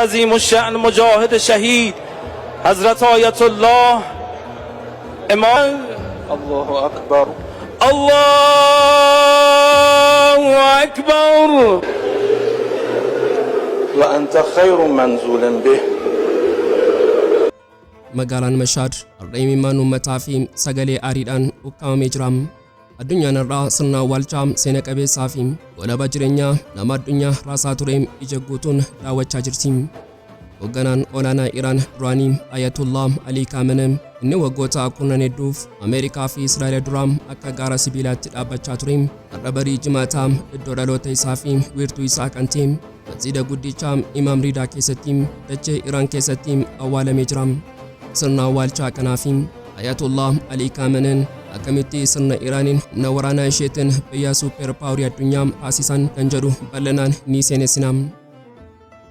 عظیم الشأن مجاهد شهید حضرت آیت الله امام. الله اکبر. الله اکبر. وانت خیر منزول به. Magaalaan Mashaad har'a imimmaan uummataa fi sagalee aariidhaan ukkaamamee jira. Addunyaan irraa sirna awwaalchaa seena qabeessaa fi golaba jireenyaa nama addunyaa raasaa ture ija guutuun daawwachaa jirti. Hoogganaan olaanaa Iraan duraanii Ayatollah Alii Kaamenee inni waggoota kurnan hedduuf Ameerikaa fi Israa'el duraa akka gaara sibiilaatti dhaabbachaa ture, har'a barii Jimaataa iddoo dhaloota isaa fi wiirtuu isaa kan ta'e masjiida guddicha Imaam Riidaa keessatti dachee Iraan keessatti awwaalamee jira. Sirna awwaalchaa kanaa fi Ayatollah Alii Kaameneen akkamitti sirna Iraaniin humna waraanaa isheetiin biyya super power addunyaa taasisan kan jedhu bal'inaan ni seenessina.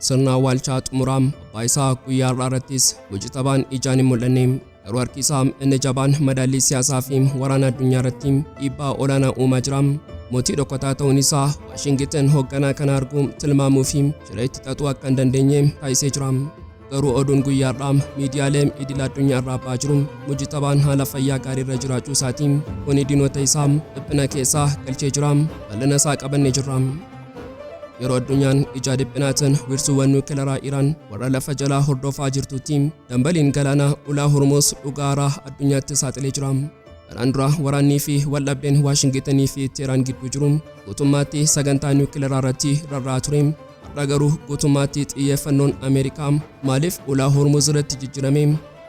Sirna awwaalchaa xumuraa abbaa isaa guyyaa har'aa irrattis Mujtabaan ijaan hin mul'anne. Garuu harki isaa inni jabaan madaallii siyaasaa fi waraana addunyaa irratti dhiibbaa olaanaa uumaa jira. Mootii dhokataa ta'uun isaa Waashingitan hoogganaa kana arguu, tilmaamuu fi shira itti xaxuu akka hin dandeenye taasisee jira. Garuu oduun guyyaa har'aa miidiyaalee idil addunyaa irraa ba'aa jiru Mujtabaan haala fayyaa gaarii irra jiraachuu isaati. Kuni diinota isaa dhiphina keessaa galchee jira. Bal'ina isaa qabannee jirra. Yeroo addunyaan ija dhiphinaatiin wiirtuuwwan niwukilaraa Iraan warra lafa jalaa hordofaa jirtutti, dambaliin galaanaa ulaa Hormuuz dhugaa haaraa addunyaatti saaxilee jira. Kanaan dura waraannii fi waldhabdeen Waashingitanii fi Teheraan gidduu jiru guutummaatti sagantaa niwukilaraa irratti rarra'aa ture. Har'a garuu guutummaatti xiyyeeffannoon Ameerikaa maaliif ulaa Hormuuz irratti jijjiirame?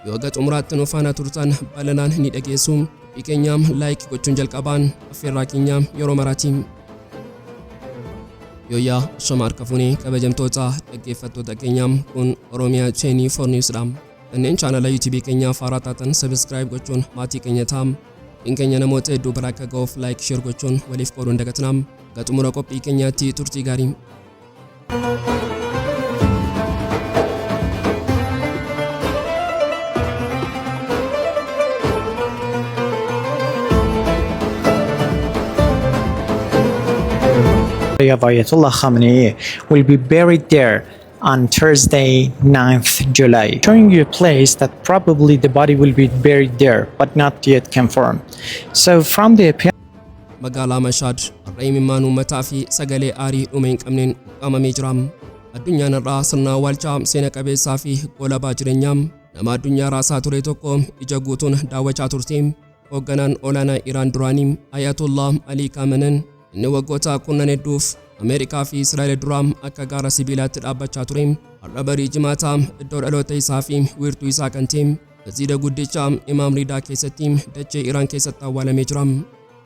Yoo haga xumuraatti nu faana turtan bal'inaan ni dhageessu. Qophii keenyaam like gochuun jalqabaan affeerraa keenya yeroo maraati. Yooyyaa, shama harka fuunee, kabajamtoota dhaggeeffattoota keenyaa, kun Oromiyaa 24 Newsdha. Kanneen chaanala YouTube keenyaa faaraa taatan subscribe gochuun maatii keenya ta'a. Qophiin keenya namoota hedduu bira akka ga'uuf like, share gochuun waliif qooduun dagatinaa. Haga xumura qophii keenyaatti turtii gaarii. Of Ayatollah Khamenei will be buried there on Thursday, 9th July. Showing you a place that probably the body will be buried there, but not yet confirmed. So from the Magaalaa Mashaad har'a imimmaan uummataa fi sagalee aarii dhuma hin qabneen ukkaamamee jira. Addunyaan har'aa sirna awwaalchaa seena qabeessaa fi golabaa jireenyaa nama addunyaa raasaa ture tokko ija guutuun daawwachaa turte. Hoogganaan olaanaa Iraan duraanii Ayatollah Alii Kaameneen inni waggoota kurnan hedduuf Ameerikaa fi Israa'el duraa akka gaara sibiilaatti dhaabbachaa ture, har'a barii Jimaataa iddoo dhaloota isaa fi wiirtuu isaa kan ta'e masjiida guddicha Imaam Riidaa keessatti dachee Iraan keessatti awwaalamee jira.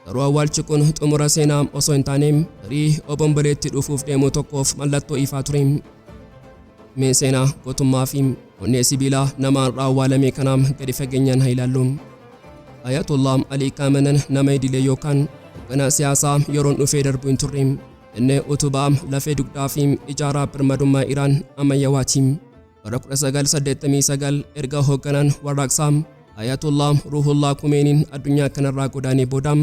Garuu awwaalchi kun xumura seenaa osoo hin taane tarii obomboleetti dhufuuf deemu tokkoof mallattoo ifaa ture. Mee seenaa gootummaa fi onnee sibiilaa nama har'a awwaalame kanaa gadi fageenyaan haa ilaallu. Ayatollah Alii Kaameneen nama idilee yookaan hoogganaa siyaasaa yeroon dhufee darbu hin turre. Inni utubaa, lafee dugdaa fi ijaaraa birmadummaa Iraan ammayyawaati. Bara 1989 erga hoogganaan warraaqsaa Ayatollah Ruhullah Kumeeniin addunyaa kanarraa godaanee booda,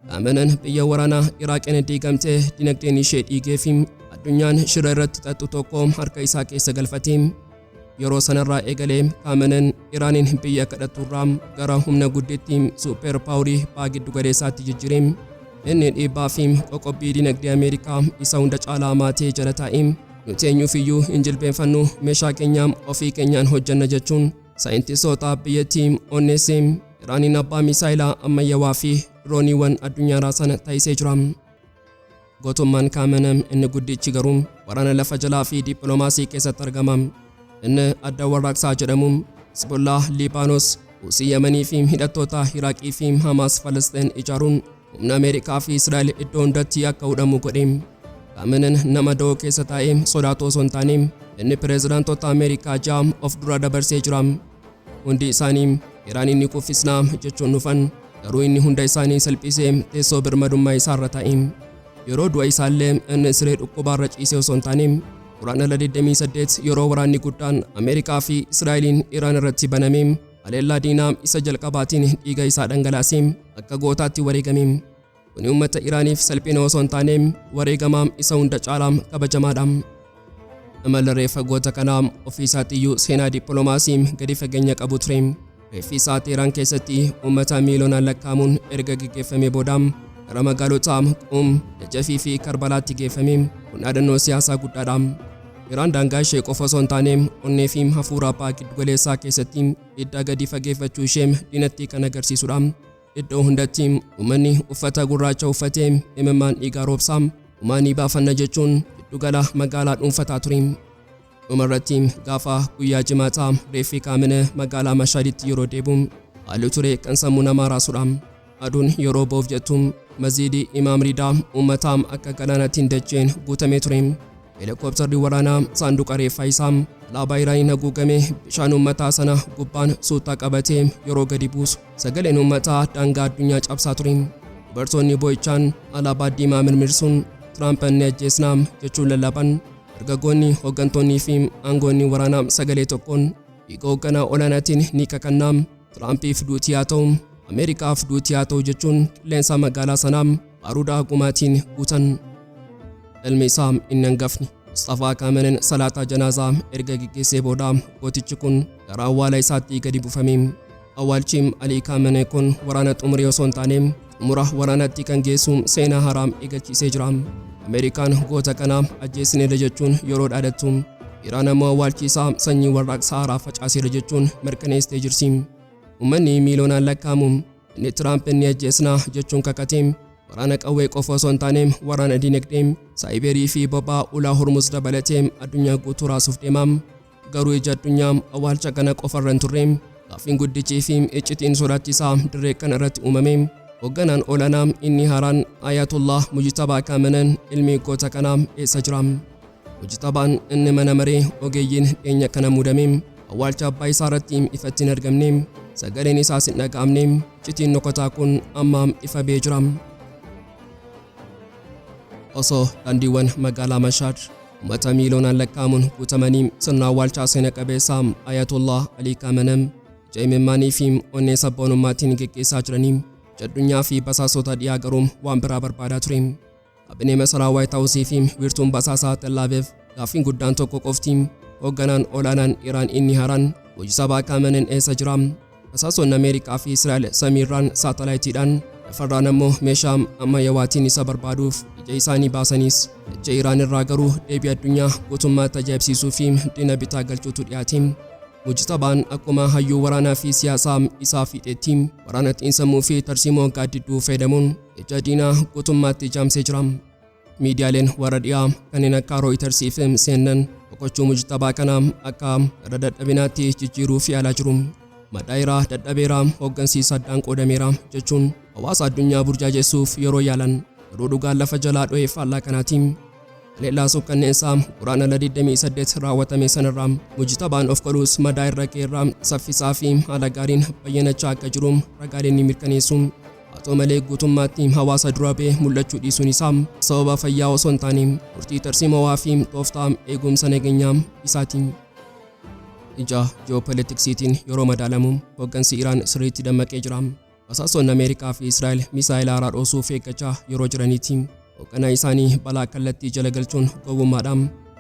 Kaameneen biyya waraanaa Iraaqin diigamtee dinagdeen ishee dhiigee fi addunyaan shira irratti xaxxu tokko harka isaa keessa galfate. Yeroo sanarraa eegalee Kaameneen Iraaniin biyya kadhatturraa gara humna gudditti super power baha giddu galeessaatti jijjiire. Inni dhiibbaa fi qoqqobbii dinagdee Ameerikaa isa hunda caalaa maatee jala taa'e, "Nuti eenyuufiyyuu hin jilbeenfannu, meeshaa keenya ofii keenyaan hojjenna," jechuun saayintistoota biyyattii onneessee Iraaniin abbaa misaayilaa ammayyawaa fi dirooniiwwan addunyaa raasan taasisee jira. Gootummaan Kaamenee inni guddichi garuu waraana lafa jalaa fi dippiloomaasii keessatti argama. Inni adda warraaqsaa jedhamu Hizbullaa Liibaanos, Huusii Yemanii fi hidhattoota Iraaqii fi Hamaas Falastiin ijaaruun humna Ameerikaa fi Israa'el iddoo hundatti akka hudhamu godhe. Kaameneen nama da'oo keessa taa'ee sodaatu osoo hin taane, inni pireezidaantota Ameerikaa ja'a of dura dabarsee jira. Hundi isaanii "Iraaniin ni kuffisnaa" jechuun dhufan, garuu inni hunda isaanii salphisee teessoo birmadummaa isaarra taa'e. Yeroo du'a isaallee inni siree dhukkubaarra ciisee osoo hin taane, Guraandhala 28 yeroo waraanni guddaan Ameerikaa fi Israa'eliin Iraan irratti baname, haleellaa diinaa isa jalqabaatiin dhiiga isaa dhangalaasee akka gootaatti wareegame. Kuni uummata Iraaniif salphina osoo hin taane wareegama isa hunda caalaa kabajamaadha. Imalli reeffa goota kanaa ofii isaatiiyyuu seenaa dippiloomaasii gadi fageenya qabu ture. Reeffi isaa Teheraan keessatti uummata miiliyoonaan lakkaa'amuun erga geggeeffamee booda gara magaalota Qum, Najafii fi Karbalaatti geeffame. Kun dhaadannoo siyaasaa guddaadha. Iraan daangaa ishee qofa osoo hin taane onnee fi hafuura abbaa giddugaleessaa keessatti iddaa gadi fageeffachuu ishee diinatti kan agarsiisudha. Iddoo hundatti uummanni uffata gurraacha uffatee imimmaan dhiigaa roobsaa umaanii baafanna jechuun giddugala magaalaa dhuunfataa ture. Dhumarratti gaafa guyyaa Jimaataa reeffi Kaamine magaalaa Mashaaditti yeroo deebi'u haalli ture kan sammuu namaa raasudha. Aduun yeroo ba'uuf jettu masjiidii Imaam Ridaa uummataa akka galaanaatiin dacheen guutamee ture. Helikoophtarri waraanaa saanduqa reeffaa isaa alaabaa Iraaniin haguugame bishaan uummataa sana gubbaan suutaa qabatee yeroo gadi buusu sagaleen uummataa daangaa addunyaa cabsaa ture. Dubartoonni boo'ichaan alaabaa diimaa mirmirsuun "Tiraamp ni ajjeesnaa" jechuun lallaban. Dargaggoonni, hooggantoonnii fi aangoonni waraanaa sagalee tokkoon "Dhiiga hoogganaa olaanaatiin ni kakannaa, Tiraampiif duutii haa ta'u, Ameerikaaf duutii haa ta'u" jechuun qilleensa magaalaa sanaa baaruudaa gumaatiin guutan. Ilmi isaa inni hangafni Mustafaa Kaamenen salaataa janaazaa erga geggeessee booda gootichi kun gara awwaala isaatti gadi buufame. Awwaalchi Alii Kaamene kun waraana xumuree osoo hin taane xumura waraanaatti kan geessu seenaa haaraa eegalchiisee jira. Ameerikaan goota kana ajjeesineerra jechuun yeroo dhaadattu, Iraan ammoo awwaalchi isaa sanyii warraaqsa haaraa facaaseera jechuun mirkaneessitee jirti. Uummanni miiliyoonaan lakkaa'amu inni "Tiraamp ni ajjeesnaa" jechuun kakate waraana qawwee qofa osoo hin taane waraana dinagdee, saayiberii fi boba'aa ulaa Hormuz dabalatee addunyaa guutuu raasuuf deema. Garuu ija addunyaa awwaalcha kana qofarra hin turre. Gaaffiin guddichii fi iccitiin sodaachisaa dirree kana irratti uumame: hoogganaan olaanaa inni haaraan Ayatollah Mujtabaa Kaamenen ilmi goota kanaa eessa jira? Mujtabaan inni mana maree ogeeyyiin dhiyeenya kana muudame awwaalcha abbaa isaa irratti ifatti hin argamne, sagaleen isaas hin dhaga'amne. Iccitiin dhokataa kun amma ifa ba'ee jira. Osoo daandiiwwan magaalaa Mashaad uummata miiliyoonaan lakkaa'amuun guutamanii sirna awwaalchaa seena qabeessaa Ayatollah Alii Kaamenem ija imimmaanii fi onnee sabboonummaatiin geggeessaa jiranii, addunyaa fi basaasota dhiyaa garuu waan biraa barbaadaa ture. Kaabinee masaraa Waayit Haawusii fi wiirtuun basaasaa Tel Aviv gaaffiin guddaan tokko qofti: hoogganaan olaanaan Iraan inni haaraan Mujtabaa Kaamenen eessa jira? Basaasonni Ameerikaa fi Israa'el samiirraan saatalaayitiidhaan, lafarraan ammoo meeshaa ammayyawaatiin isa barbaaduuf ija isaanii baasanis, dachee Iraan irraa garuu deebii addunyaa guutummaatti ajaa'ibsiisuu fi diina bitaa galchuutu dhiyaate. Mujtabaan akkuma hayyuu waraanaa fi siyaasaa isaa fiixeetti waraana xiinsammuu fi tarsiimoo gaaddidduu fayyadamuun ija diinaa guutummaatti jaamsee jira. Miidiyaaleen warra dhiyaa kanneen akka Rooyitarsii fi CNN boqochuu Mujtabaa kana akka gara dadhabinaatti jijjiiruuf yaalaa jiru. "Madaayiraa, dadhabeera, hooggansiisa addaan qoodameera" jechuun hawaasa addunyaa burjaajessuuf yeroo yaalan, garuu dhugaan lafa jalaa dho'ee faallaa kanaati. Haleellaa suukanneessaa Guraandhala 28 raawwatame sanarraa Mujtabaan of qaluus madaa irra ga'eerraa saffisaa fi haala gaariin bayyanachaa akka jiru ragaaleen ni mirkaneessu. Haa ta'u malee, guutummaatti hawaasa dura ba'ee mul'achuu dhiisuun isaa sababa fayyaa osoo hin taane murtii tarsiimawaa fi tooftaa eegumsa nageenyaa isaati. Ija ji'oopolitiksiitiin yeroo madaalamu hooggansi Iraan sirriitti dammaqee jira. Basaasonni Ameerikaa fi Israa'el misaa'ila haaraa dhoosuuf eeggachaa yeroo jiranitti hoogganaa isaanii balaa kallattii jala galchuun gowwummaadha.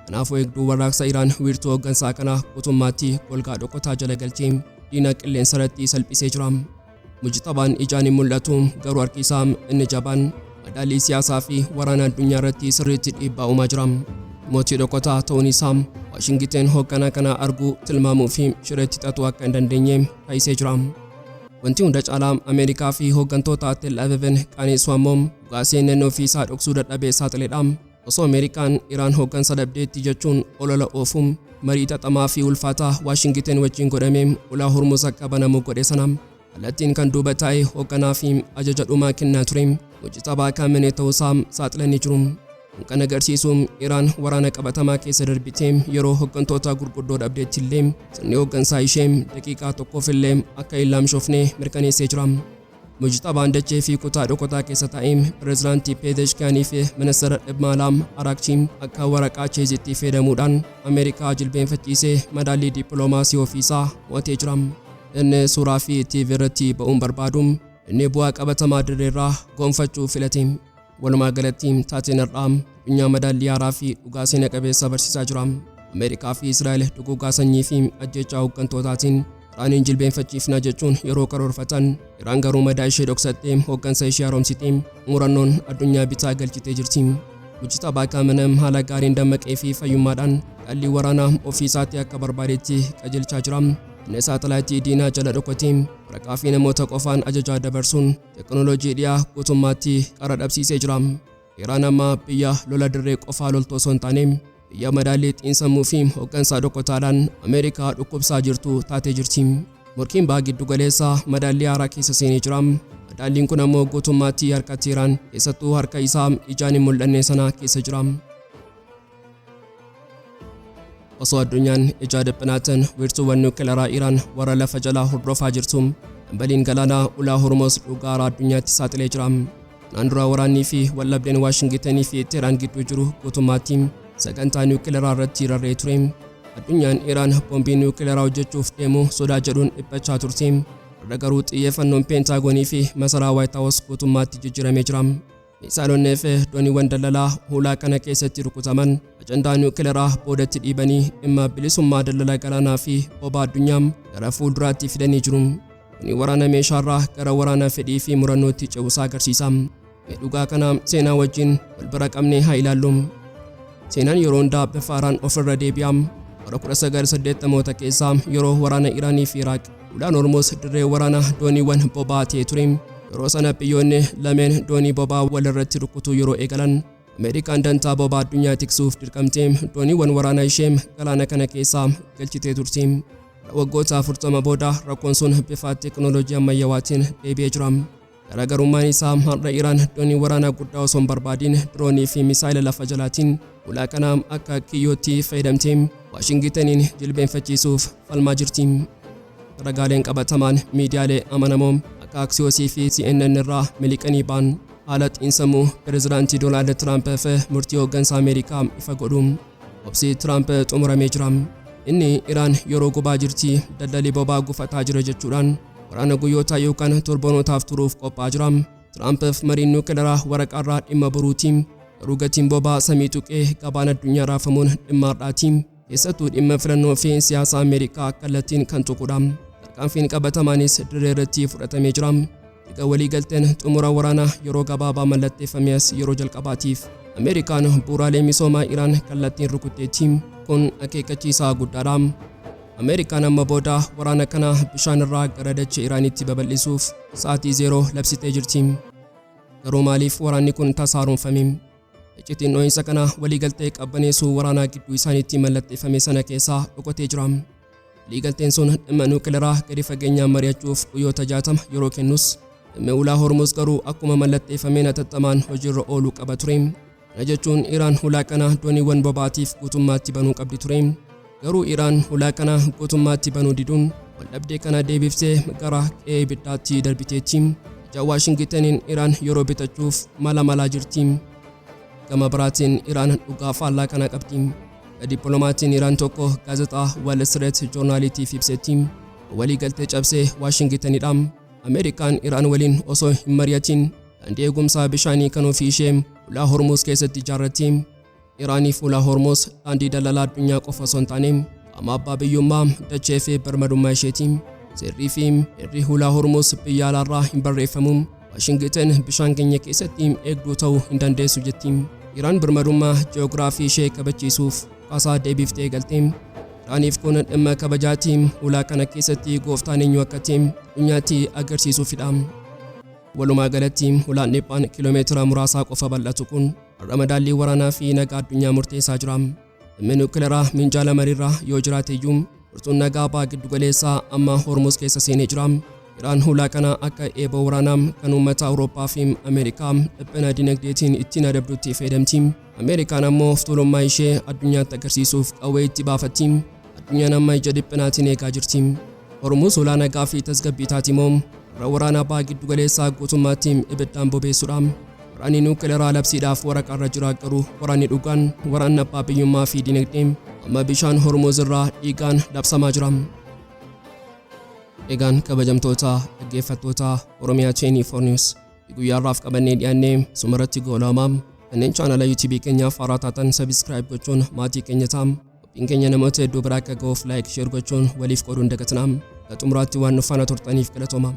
Kanaafuu Eegduu Warraaqsa Iraan wiirtuu hooggansaa kana guutummaatti golgaa dhokotaa jala galchee diina qilleensa irratti salphisee jira. Mujtabaan ijaan hin mul'atu, garuu harki isaa inni jabaan madaalii siyaasaa fi waraana addunyaa irratti sirriitti dhiibbaa uumaa jira. Mootii dhokotaa ta'uun isaa Waashingiten hoogganaa kana arguu, tilmaamuu fi shireetti xaxuu akka hin dandeenye taasisee jira. Wanti hunda caalaa Ameerikaa fi hooggantoota Tel Avivin qaaneessu ammoo dhugaa CNN ofii isaa dhoksuu dadhabee saaxiledha. Osoo Ameerikaan Iraan hooggansa dhabdeetti jechuun olola oofu, marii xaxamaa fi ulfaataa Waashingiten wajjin godhamee ulaa Hormuz akka banamu godhe sana kallattiin kan duuba taa'ee hoogganaa fi ajaja dhumaa kennaa ture Mujtabaa Kaamenee ta'uusaa saaxilanii jiru. Kun kan agarsiisu Iraan waraana qabatamaa keessa darbitee yeroo hooggantoota gurguddoo dhabdeetti illee sirni hooggansaa ishee daqiiqaa tokkoof illee akka hin laamshofne mirkaneessee jira. Mujtabaan dachee fi kutaa dhokotaa keessa taa'ee pireezidaantii Pezeshkiyaanii fi ministeera dhimma alaa Araakchii akka waraqaa cheezitti fayyadamuudhaan Ameerikaa jilbeenfachiisee madaallii dippiloomaasii ofiisaa mo'atee jira. Inni suuraa fi TV irratti ba'uun barbaadu, inni bu'aa qabatamaa dirreerraa gonfachuu filate. Walumaa galatti taateen har'aa addunyaa madaallii haaraa fi dhugaa seena qabeessa barsiisaa jira. Ameerikaa fi Israa'el duguuggaa sanyii fi ajjeechaa hooggantootaatiin Iraaniin jilbeenfachiifna jechuun yeroo karoorfatan, Iraan garuu madaa ishee dhoksattee hooggansa ishee haaromsitee murannoon addunyaa bitaa galchitee jirti. Mujtabaa Kaamenem haala gaariin dammaqee fi fayyummaadhaan dhaalli waraanaa ofii isaatii akka barbaadetti qajeelchaa jira. Inni saatalaayitii diinaa jala dhokatee waraqaa fi namoota qofaan ajajaa dabarsuun teekinooloojii dhiyaa guutummaatti qara dhabsiisee jira. Iraan amma biyya lola dirree qofaa loltu osoo hin taane, biyya madaallii xiinsammuu fi hooggansaa dhokotaadhaan Ameerikaa dhukkubsaa jirtu taatee jirti. Morkiin baha giddu galeessaa madaallii haaraa keessa seenee jira. Madaalliin kun ammoo guutummaatti harka Teheraan, keessattuu harka isaa ijaan hin mul'anne sana keessa jira. Osoo addunyaan ijaa dhiphinaatiin wiirtuuwwan niwukilaraa Iraan warra lafa jalaa hordofaa jirtu, dambaliin galaanaa ulaa Hormuz dhugaa haaraa addunyaatti saaxilee jira. Kanaan dura waraannii fi wallabdeen Waashingitenii fi Teheraan gidduu jiru guutummaatti sagantaa niwukilaraa irratti rarra'ee ture. Addunyaan Iraan boombii niwukilaraa hojjechuuf deemu sodaa jedhuun dhiphachaa turte. Har'a garuu xiyyeeffannoon Peentaagoonii fi masaraa Waayit Haawus guutummaatti jijjiiramee jira. Misaayilonnii fi dooniiwwan daldalaa hulaa kana keessatti rukutaman ajandaa niwukilaraa boodatti dhiibanii dhimma bilisummaa daldala galaanaa fi boba'aa addunyaa gara fuulduraatti fidanii jiru. Kuni waraana meeshaarraa gara waraana fedhii fi murannootti ce'uusaa agarsiisa. Mee dhugaa kana seenaa wajjin wal bira qabnee haa ilaallu. Seenaan yeroo hundaa bifa haaraan ofirra deebi'a. Bara 1980moota keessaa yeroo waraana Iraanii fi Iraaq, ulaan Hormuz dirree waraana dooniiwwan boba'aa ta'ee ture. Yeroo sana biyyoonni lameen doonii boba'aa walirratti rukutuu yeroo eegalan, Ameerikaan dantaa boba'aa addunyaa tiksuuf dirqamtee dooniiwwan waraanaa ishee galaana kana keessaa galchitee turte. Waggoota 40 booda rakkoon sun bifa teekinooloojii ammayyaawaatiin deebi'ee jira. Garaagarummaan isaa har'a Iraan doonii waraanaa guddaa osoo hin barbaadin diroonii fi misaayila lafa jalaatiin ulaa kana akka kiyyootti fayyadamtee Waashingitaniin jilbeenfachiisuuf falmaa jirti. Ragaaleen qabatamaan miidiyaalee amanamoo akka Aksiyoosii fi CNN irraa miliqanii ba'an haala xiinsammuu pirezidaantii Doonaald Tiraamp fi murtii hooggansa Ameerikaa ifa godhu. Obsi Tiraamp xumuramee jira. Inni Iraan yeroo gubaa jirti, daldalli boba'aa gufataa jira jechuudhaan waraana guyyootaa yookaan torbanootaaf turuuf qophaa'aa jira. Tiraampiif mariin niwukilaraa waraqaarraa dhimma boruuti. Garuu gatiin boba'aa samii tuqee gabaan addunyaa raafamuun dhimma har'aati. Keessattuu dhimma filannoo fi siyaasa Ameerikaa kallattiin kan tuqudha. Tarkaanfiin qabatamaanis dirree irratti fudhatamee jira. Erga waliigalteen xumura waraanaa yeroo gabaabaa mallatteeffame as yeroo jalqabaatiif Ameerikaan bu'uuraalee misoomaa Iraan kallattiin rukutteetti. Kun akeekkachiisaa guddaadha. Ameerikaan amma booda waraana kana bishaan irraa gara dachee Iraanitti babal'isuuf sa'aatii zeeroo labsitee jirti. Garuu maaliif waraanni kun tasa haaromfame? Iccitiin dho'iinsa kana waliigaltee qabbaneessuu waraanaa gidduu isaaniitti mallatteeffame sana keessaa dhokatee jira. Waliigalteen sun dhimma niwukilaraa gadi fageenyaan mari'achuuf guyyoota 60 yeroo kennus, dhimmi ulaa Hormuz garuu akkuma mallatteeffameen hatattamaan hojiirra ooluu qaba ture. Kana jechuun Iraan hulaa kana dooniiwwan boba'aatiif guutummaatti banuu qabdi ture. Garuu Iraan hulaa kana guutummaatti banuu diduun waldhabdee kana deebiftee gara qe'ee ibiddaatti darbiteetti. Ija Waashingitaniin Iraan yeroo bitachuuf mala malaa jirti. Gama biraatiin Iraan dhugaa faallaa kana qabdi. Dippiloomatiin Iraan tokko gaazexaa Wall Street Journalitiif ibsetti, waliigaltee cabsee Waashingitanidha. Ameerikaan Iraan waliin osoo hin mari'atin daandii eegumsaa bishaanii kan ofii ishee ulaa Hormuz keessatti ijaarratti. Iraaniif ulaa Hormuz daandii daldalaa addunyaa qofa osoo hin taane qaama abbaa biyyummaa, dachee fi birmadummaa isheeti. Seerrii fi heerri ulaa Hormuz biyya alaarraa hin barreeffamu. Waashingitan bishaan keenya keessatti eegduu ta'uu hin dandeessu jetti. Iraan birmadummaa ji'oogiraafii ishee kabachiisuuf kaasaa deebiftee eegalte. Iraaniif kun dhimma kabajaati. Ulaa kana keessatti gooftaan eenyu akka ta'e addunyaatti agarsiisuufidha. Walumaa galatti ulaan dhiphaan kiiloomeetira muraasaa qofa bal'atu kun har'a madaallii waraanaa fi nagaa addunyaa murteessaa jira. Dhimmi niwukilaraa minjaala mariirra yoo jiraate iyyuu, furtuun nagaa baha giddugaleessaa amma Hormuz keessa seenee jira. Iraan hulaa kana akka eeboo waraanaa kan uummata Awurooppaa fi Ameerikaa dhiphina dinagdeetiin ittiin adabdutti fayyadamti. Ameerikaan ammoo of tuulummaa ishee addunyaatti agarsiisuuf qawwee itti baafatti. Addunyaan amma ija dhiphinaatiin eegaa jirti. Hormuz ulaa nagaa fi tasgabbii taati moo warra waraanaa baha giddugaleessaa guutummaatti ibiddaan bobeessuudha? Waraanni niwukilaraa labsiidhaaf waraqaarra jira, garuu waraanni dhugaan, waraanni abbaa biyyummaa fi dinagdee, amma bishaan Hormuz irraa dhiigaan labsamaa jira. Egaan kabajamtoota dhaggeeffattoota Oromiyaa 24 News, guyyaarraaf qabannee dhiyaannee sumarratti goolama. Kanneen chaanala YouTube keenyaaf haaraa taatan subscribe gochuun maatii keenya ta'aa. Qophiin keenya namoota hedduu biraa akka ga'uuf like, share gochuun waliif qooduu hin dagatinaa. Hanga xumuraatti waan nu faana turtaniif galatooma.